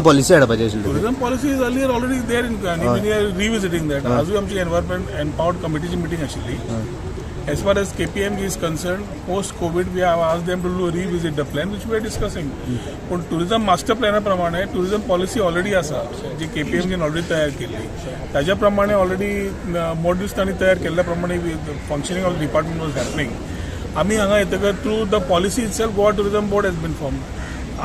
Policy हाडपाची आशिल्ली. Tourism policy is earlier already there in आनी we are revisiting that. आजूय आमची एनवायरमेंट एम्पावर्ड कमिटीची मिटींग आशिल्ली. As far as KPMG is concerned, post COVID we have asked them to do revisit the plan, which we are discussing. पूण tourism master प्लॅना प्रमाणे tourism policy already आसा, जी केपीएमजीन already तयार केल्ली. ताज्या प्रमाणे ऑलरेडी मॉड्यूल्स तांणी तयार केल्ल्या प्रमाणे functioning of department was happening. आमी हांगा येतकर through the policy itself Goa Tourism Board has been formed.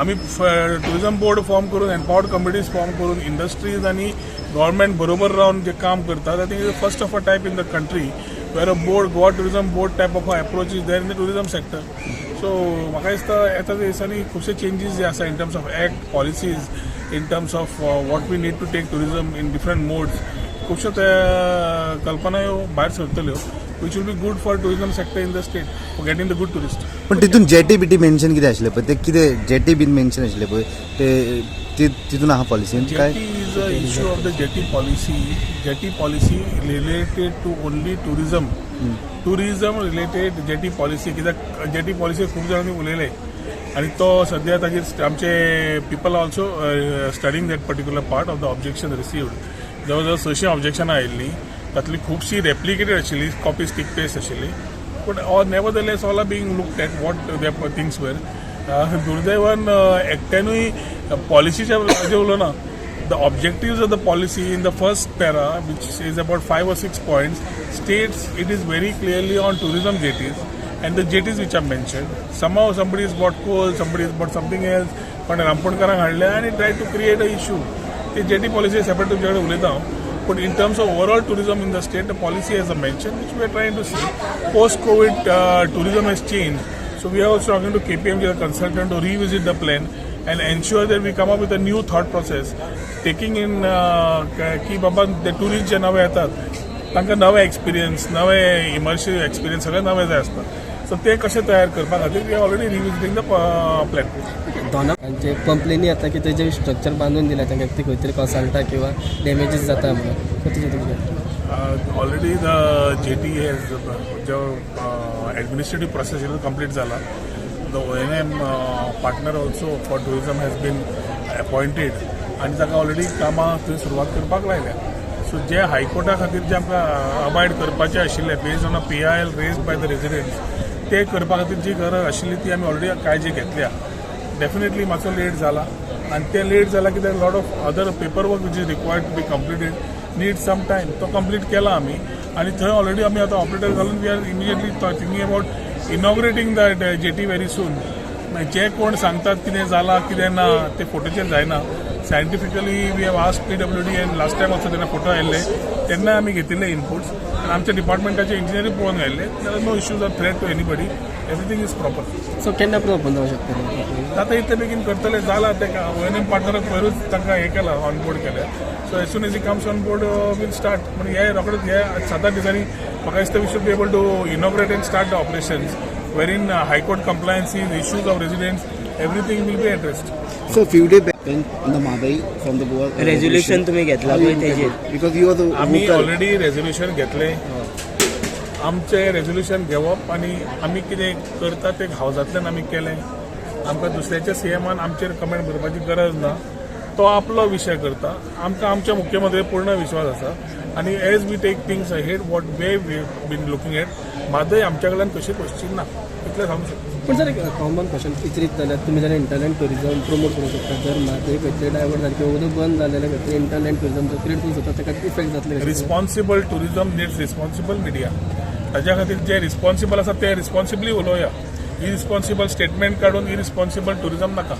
आमी टुरिझम बोर्ड फॉर्म करून, एम्पावर्ड कमिटीज फॉर्म करून, इंडस्ट्रीज आनी गव्हर्मेंट बरोबर रावन जे काम करतात, I think is first of a type in the country where a board, Goa Tourism Board type of approach is there in the tourism sector. So म्हाका दिसता येता त्या दिसांनी खुबशे चेंजीस जे आसा in terms of act, policies, in terms of what we need to take tourism in different modes, खुबश्यो त्या कल्पना ह्यो भायर सरतल्यो, which will be good for tourism sector in the state, for getting the good tourist. पण तितून jetty बिटी mention कितें आशिल्लें पळय, ते कितें जेटी बीन मेन्शन आशिल्लें पळय, ते तितून आहा पॉलिसीन काय? Jetty is a issue of the jetty policy. Jetty policy related to only tourism. Tourism related jetty policy कित्याक jetty policy खूब जाणांनी उलयले आनी तो सद्या ताजेर आमचे people also studying that particular part of the objection received. जवळ जवळ 600 ऑब्जेक्शनां आयिल्लीं, तातली खुबशीं रेप्लिकेटेड आशिल्ली, कॉपी स्टीक पेस्ट आशिल्ली, पूण nevertheless all are being looked at, what the things were. दुर्दैवान एकट्यानूय पॉलिसीच्या हाजेर उलोवना. The objectives of the policy in the first para, which is about five or six points, states it is very clearly on tourism jetties and the jetties which are mentioned. Somehow somebody has bought coal, somebody has bought something else, पण रामपोणकारांक हाडले आनी try to create a issue. ते jetty policy separate तुमचे कडेन उलयता हांव, पूण in terms of overall tourism in the state, the policy has a mention which we are trying to see. Post COVID, tourism has changed. So we are also talking to KPMG, the consultant, to revisit the plan and ensure that we come up with a new thought process, taking in की बाबा ते tourist जे नवे येतात तांकां नवे experience, नवे immersive experience, सगळे नवे जाय आसता. सो ते कशे तयार करपा खातीर we are already revisiting the plan. दोना तांचे कंप्लेनी येता की तेजे स्ट्रक्चर बांदून दिल्या तांकां, ती खंय तरी कोसळटा किंवा डॅमेजीस जाता म्हणून. सो तेजेर तुमचें? ऑलरेडी the jetty has जो एडमिनिस्ट्रेटीव प्रोसेस कंप्लीट जाला. The O&M partner also for tourism has been appointed आनी ताका ऑलरेडी कामां थंय सुरवात करपाक लायल्या. सो जे हायकोर्टा खातीर जे आमकां अबायड करपाचें आशिल्लें based on a PIL raised by the residents, ते करपा खातीर जी गरज आशिल्ली ती आमी ऑलरेडी काळजी घेतल्या. डेफिनेटली मातसो लेट जाला आनी ते लेट जाला कित्याक lot of other paper work which is required to be completed need some time. तो कंप्लीट केला आमी आनी थंय ऑलरेडी आमी आतां ऑपरेटर घालून we are immediately thinking about inaugurating the jetty very soon. जे कोण सांगतात कितें जाला कितें ना, ते फोटोचेर जायना. Scientifically we have asked PWD and last time also तेन्ना फोटो आयिल्ले तेन्ना आमी घेतिल्ले इनपुट्स आनी आमच्या डिपार्टमेंटाचे इंजिनियरूय पळोवन आयिल्ले. No issues or threat to anybody, everything is proper. So केन्ना पण ओपन जावं शकता? आतां इतले बेगीन करतले. जाला ते ओएनएम पार्टनराक पयरूच तांकां हें केलां, ऑन बोर्ड केलें. So as soon as he comes on board, we'll start. पूण हे रोखडेच हे 7-8 दिसांनी म्हाका दिसता we should be able to inaugurate and start the operations, wherein High Court compliance, issues of residents, everything will be addressed. So few days back on the Mhadei from the Goa resolution तुम्ही घेतला पळय तेजेर. Because you are the आमी vocal. Already resolution घेतलें. आमचें resolution घेवप आनी आमी कितें करता तें हावजांतल्यान आमी केलें. आमकां दुसऱ्याच्या सीएमान आमचेर कमेंट करपाची गरज ना. तो आपलो विशय करता. आमकां आमच्या मुख्यमंत्री पूर्ण विश्वास आसा आनी as we take things ahead, what way we been looking at, Mhadei आमच्या कडल्यान कशीच वचची ना, इतलें सांगू शकता. पण सर, एक कॉमन क्वेश्चन विचारीत जाल्यार, तुमी जाल्यार हिंटरलँड टुरिझम प्रमोट करूंक शकता. जर म्हादय खंय तरी डायवर्ट जालें किंवा उदक बंद जालें जाल्यार खंय तरी हिंटरलँड टुरिझम जो क्रिएट करूंक शकता, ताका इफेक्ट जातले कशें? Responsible tourism needs responsible media. ताज्या खातीर जे रिस्पॉन्सिबल आसा ते रिस्पॉन्सिबली उलोवया. इरिस्पॉन्सिबल स्टेटमेंट काडून इरिस्पॉन्सिबल टुरिझम नाका.